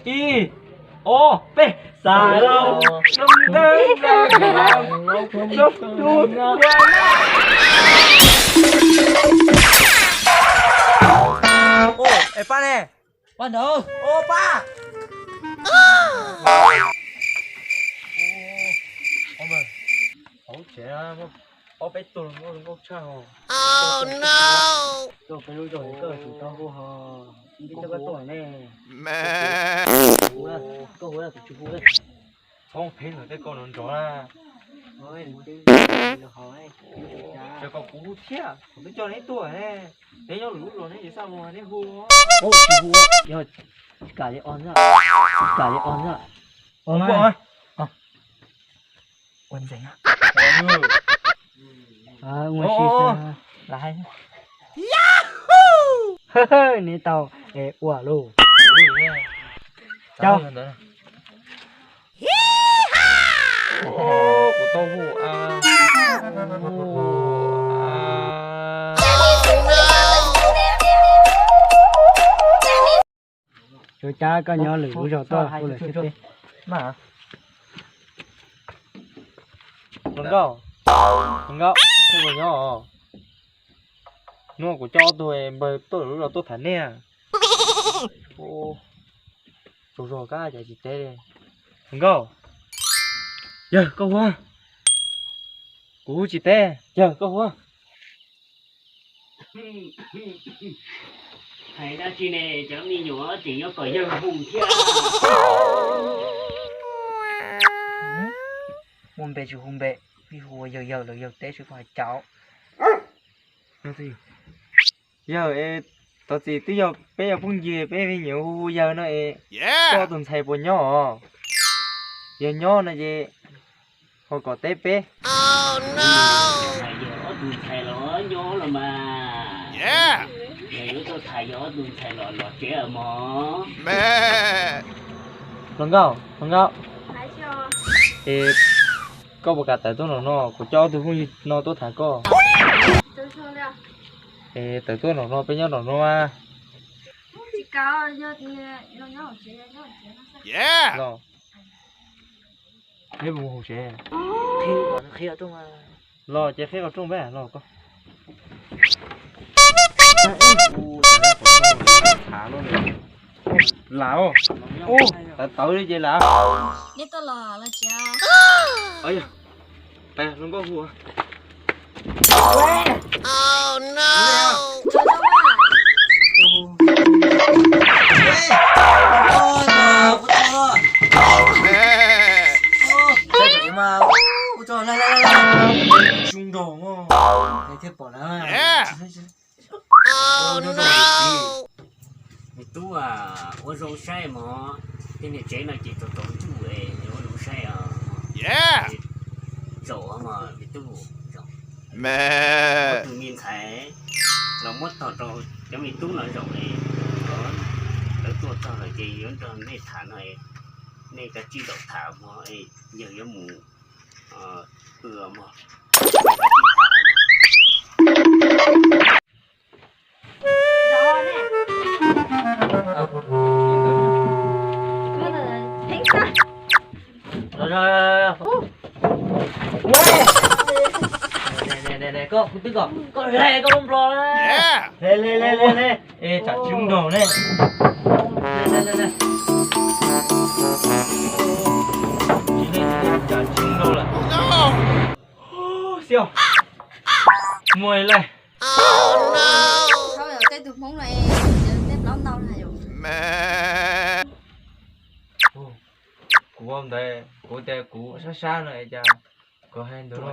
Ib, ob, peb, xav lauj, lauj, lauj, lauj, lauj, lauj. Ua, es pab ne? Pab ntawd. Ua, pab. Hauv tsev ob peb tug hluas nkauj zoo nkauj tshaj ho. Koj peb lub zos koj tsum tau hu ho, ib coj koj tuaj ne. Koj hu tus tsum hu. Txhob pheej ntawm tej koj nrov nrov na. Ces kom kuv hu thiab, kuv twb coj neb tuaj ne. Neb nyob lwm lub zos neb tsis xav mus neb hu. Tsis hu, yog tsis kam li os ntag, tsis kam li os ntag. Ua mas, ua ntxeev, ua si xwb, lam hais. Neb tau ua lauj. Cov, kuv tau hu a. Tsuav cas koj nyob lwm lub zos tuaj hu lawm thiab peb. Hluas nkauj, hluas nkauj, nej puas nyob os? Hnub no kuv coj ob tug npawg tuaj lwm lub zos tuaj tham nej. Tsaug zog kab cas tsis teb li. Hluas nkauj, yawg koj hu. Kuv hu tsis teb, yawg koj hu. Hais dab tsi ne, cov me nyuam tseem nyob kom yawg hu thiab. Muaj npe tsis hu npe, ib hu ua yawg yawg los yawg teb tsis koj hais cas. Yawg, thov txim, twb yog peb yog phooj ywg, peb me nyuam hu hu yawg no es, koj tus ntxhais puas nyob os? Yog nyob no ces ho kom teb peb. Yog ob tug ntxhais los nyob los mas. Yog yuav tuaj tham yog ob tug ntxhais los los tsev mog. Hluas nkauj, hluas nkauj, es koj puas kam tawm tuaj nram no, kuv coj ob tug phooj ywg no tuaj tham koj. Es tawm tuaj nram no, peb nyob nram no mas. Los, neb puas mus hauv tsev? Los ces qhib qhov rooj peb los koj. Lam, tawv tawv li ces lam. Hluas nkauj hu. Zoo nraug thiaj pom lawm. Me tub, ua zoo saib mog, tej niag tsev no ces txaus txaus ntsuj, ua zoo saib os. Zaum mog me tub, zaum. Muab tus me ntxhais los muab tog rau cov me tub no zaum, lawv tuaj txog lawm ces yuav nrog nej tham no, nej kav tsij zaum tham mog, yawg yuav mus pw mog. Koj, kuv twb kom koj hle koj lub nplog na. Hle, hle, hle, hle, hle. Es tsam tsis zoo nraug ne. Hle, hle, hle, hle. Tsis hle, tsam tsis zoo nraug lawm. Xyov muaj li lawm. Tej tus Hmoob no, tej plaub ntau na yom. Kuv ua ntawd kuv tias kuv sab sab no es cas kuv hais ntawd no.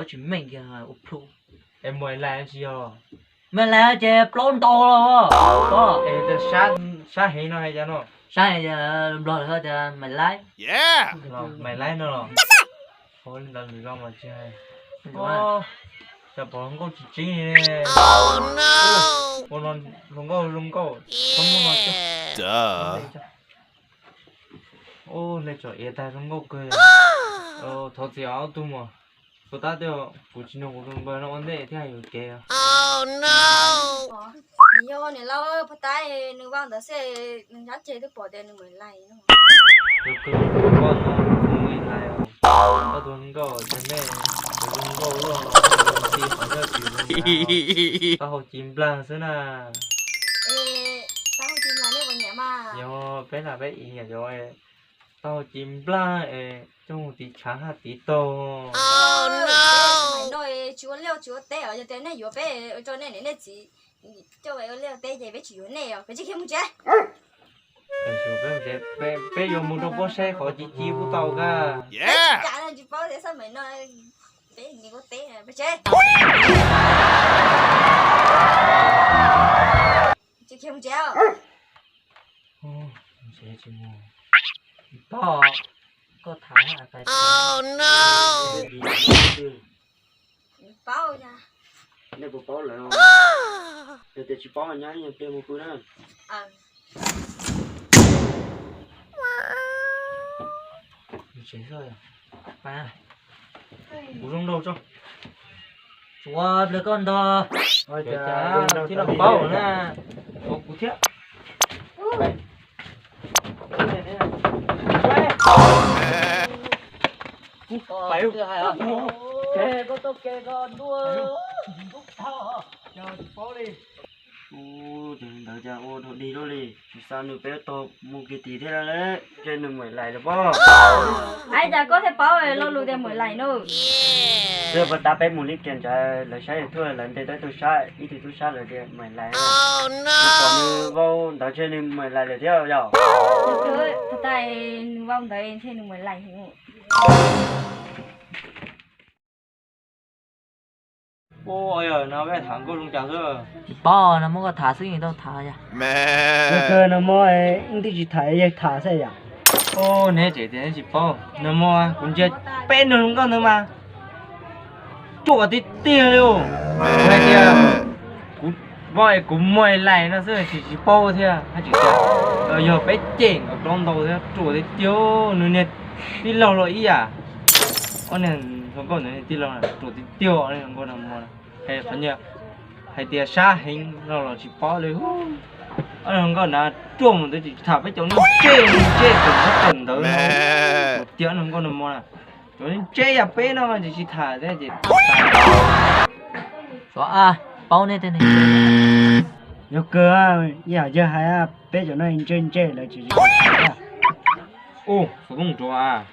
Tsis meej kiag ua plhu. Es muaj lais tsis yog? Muaj lais ces plaub ntau los. Es sab heev no hais cas no? Sab heev, Nplog lawv tias maiv laib. Maiv laib no los? Ua li ntawd lwm zaus mas tsis hais. Cas pom hluas nkauj tsis tseeb li. Ua no hluas nkauj zoo nkauj, txhob muab no coj. Ua hle tsom iav tag zoo nkauj kawg. Thov txim ob tug mas, puas tab twb kuv tsis nug kuv tus npawg no ua ntej thiab yuav kev. Nws yog niam laus pog tais, nws vau ntawd xwb, nws nyob ces twb pom tias nws Muam Lais no. Yog koj mus poj no, nws Muam Lais os. Koj tus hluas nkauj ces nej, tus hluas nkauj luaj los ti qhov zaj tsis zoo, taub hau ci nplag xwb na. Taub hau ci nplag nej puas nyiam mas? Yog peb na peb ib yam yog taub hau ci nplag es coj mus tiv tshav haj tiv taug. No tsis ua liaj tsis ua teb os, yog tias nej yuav peb ua rau nej niam nej txiv coj ua liaj ua teb ces peb tsis yuav nej os, peb tsis khiav mus tsev. Peb yuav mus rau pob saib qhov ci ci kuj tau kag. Tsis paub tias xab meem no peb ua teb peb tsev. Tsis khiav mus tsev. Paub, koj tham paub. Nej puas paub lawm? Yog tias tsis paub nyob ib nyuag pliag mus pw na. Kuv zoo nraug tso. Tsuav pliag koj ntog. Thiab los paub na. Tsuav kuv thiab. Kuv pais. Koj tau ke koj ntuj. Ua ntawd cas ua dog dig luaj li, tsis xa nws peb tau mus kiag tid thiab lawm, ntshe nws Muam Lais lawm pob. Ai cas koj thiaj paub lo lus tias Muam Lais no? Twb pab tab peb mus li kiag ntawd lawv saib thuaj lawv ntes tau ib tug sab, ib tug tub sab lawv tias Muam Lais. Nws pom nws vau ntawd ntshe nws Muam Lais lawm thiab yom. Tais nws vau ntawd ntshe nws Muam Lais. Ua yog no peb tham nkauj zoo cas xwb. Tsis paub no muab koj tham xwb yeej tau tham yog. Kawg no muab ib tib tsis tham yog tham xwb yom. Neb tseem tias neb tsis paub no muab kuv ntsia peb nug nkauj ntawd mas ruam tiag tiag li. Kuv hais tias kuv, kuv Muam Lais no xwb tsis tsis paub thiab hais tsis tias yog peb cem nkaus plaub ntau thiab ruam tiag tiag. Nws niag tij laug los ib yam. Ob niag hluas nkauj ntawd niag tij laug ruam tiag tiag, ob niag hluas nkauj no muab qhov nyiaj hais tias sab heev no los tsis paub li. Ob niag hluas nkauj na ruam mus ntawd tsis tham peb cov ntsej ntsej tus muab tawm ntawd no. Tias ob niag hluas nkauj no muab na, cov ntsej yam peb no tsis tsis tham thiab ces. Xyov a, paub nej tej ne. Yog kawg, ib yam yawg hais peb cov no ntsej ntsej lawv tsis tsis tham. Ub, xov tooj nrov a.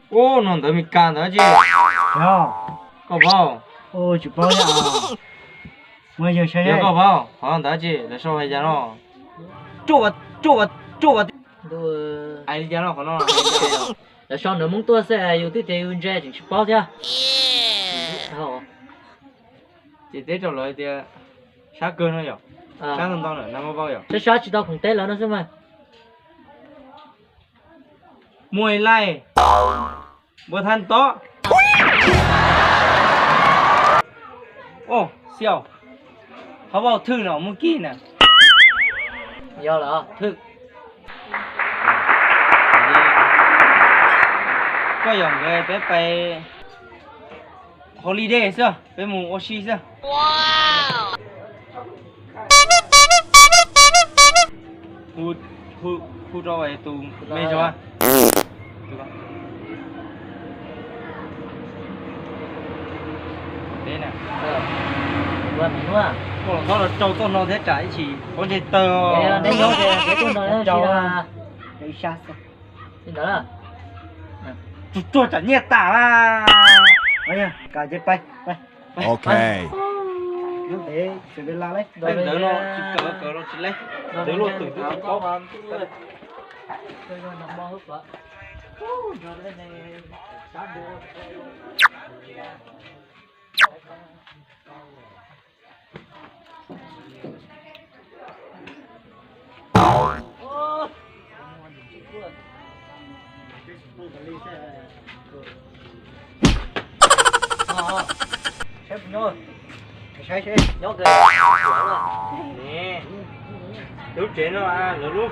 Ub, no ntawv Mes Kas ntawd ces. Koj paub? Tsis paub. Yog koj paub qhov ntawd ces lawv sau hais cas no? Ruaj, ruaj, ruaj. Hais li cas no qhov no? Lawv sau ntawv Hmoob tuaj xwb yus twb tias yus ntse tseem tsis paub thiab. Ces teb rau lawv tias sab kawg no yom. Sab ntau ntau na, nag hmo vau yom. Sab sab tsis tau khoom teb lawv no xwb mas. Muaj lais, npua thab tob. Oj, xiau, qhov vau thwj no muaj kij na. Yog lawm, thwj. Koj yog nkawd peb pais holiday xwb, peb mus ua si xwb. Hu, hu, hu rau tus me zog. Koj los txhob los rau txoj no thiab tsam ib chim pob ntseg tawg. Tsuag tsuag tsam nyiaj tas. Ok. Ntawd no tsis kawm, kawm los tsis lees. Ntawd luaj twm twb tsis paub. Lub tsev no lawv lub.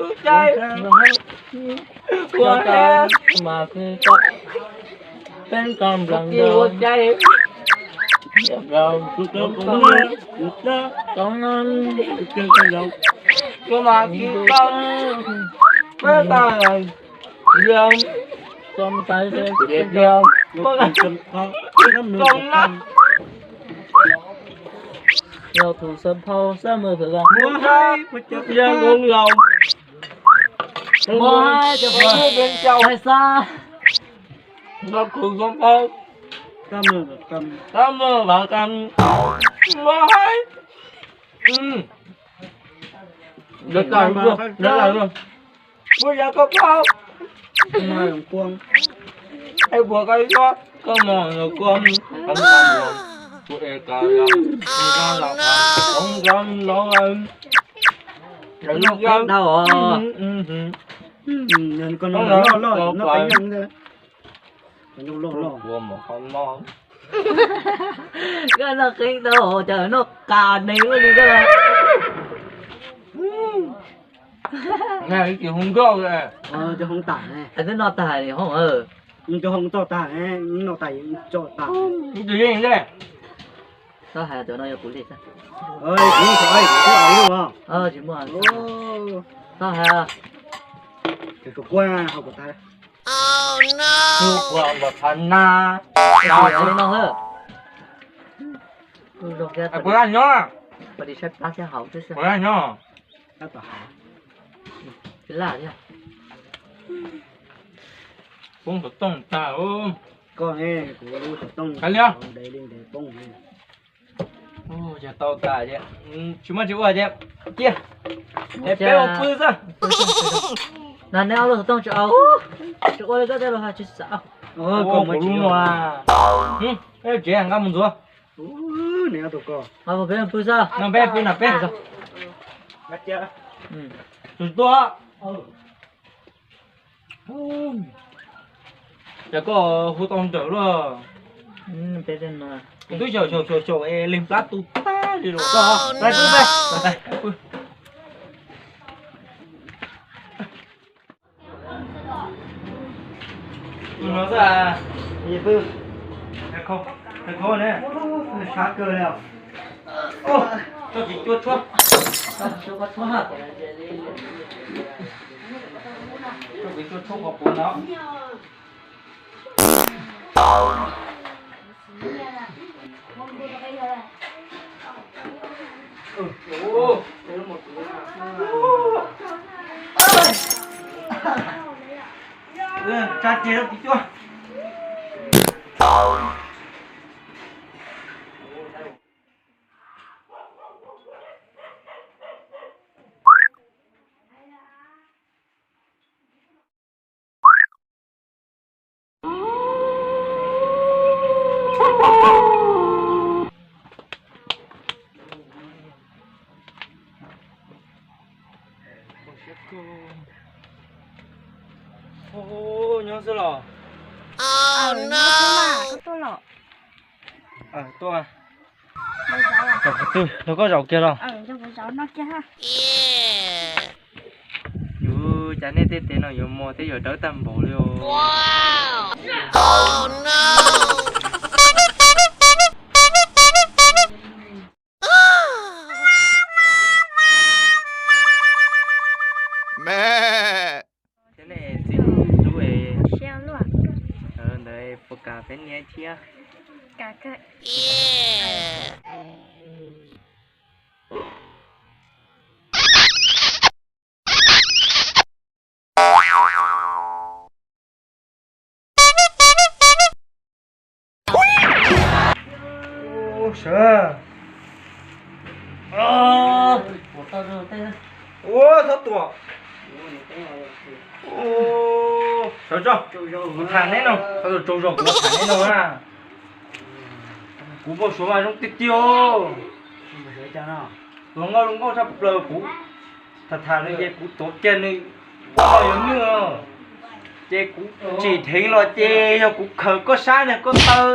tus cai, ua he, mas peb tau nplees ua cai, ua mas tsis tau, peb tau, tau na. Yog tus xab phau xab mw, yog tus laus, Mos haib, cov phooj ywg, peb caug, hai xab. Nqa khwv zoo paub. Tab mloog vam kam. Mos haib. Lawv tas luaj, lawv tas luaj. Kuv yog koj paub. Es puas koj ib kob, koj mos los koj, kuv es kav los, kuv kav los, kuv kav los. Lawv loj qeeb ntau os. Koj loj qeeb ntau, cas noj qab neeg ua li koj. Twb noj tas, twb noj tas, tsis hais cov no yog kuv li. Tsis muaj, txhob hais. Kuv npam thav na. Kuv nyob, kuv nyob. Poob xov tooj tag. Hais li os. Yog tau tas ces tsis muaj tsis ua ces cia, es peb ua pw xwb. Na neb ob lub xov tooj tsis au, tsis ua li koj tej lus hais tsis xav. Kuv lub no, peb tsev nqa mus ntxuav. Peb pw xwb, no peb pw na peb. Tus tuaj. Ces koj hu tau nrawm luaj. Kuv twb xyaum xyaum xyaum xyaum es leeg plab tu tag li los. Peb pw, peb pw. Pw no xwb. Pw, pw ne, sab kawg li os. Tso kiv cua tshuab, tso kiv cua tshuab, tso kiv cua tshuab qhov quav no. Tsa ces rau kiv cua. Nyob xwb los? Tuaj. Zaum qhov twg, nrog koj zaum kiag los? Yus cas nej tej tes no yuav mos thiab yuav dawb tag npaum li os. Thiab nej txiv lub es ntawd puas kam peb niam thiab? Sawv. Ua txhob tuam. Sawv tso, kuv tham neb no, tsaug zog kuv tham neb no na. Kuv npau suav mas zoo tiag tiag. Hluas nkauj zoo nkauj tshaj plaws kuv tham tham nws ces kuv tuav kiag nws yuav nwj. Ces kuv tsim dheev los ces yog kuv khaws koj sab nws koj taw,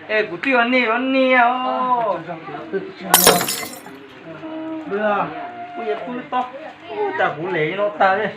es kuv twb yuav niaj yuav niaj os. Pw, pw tob, tas kuv lem no tas li.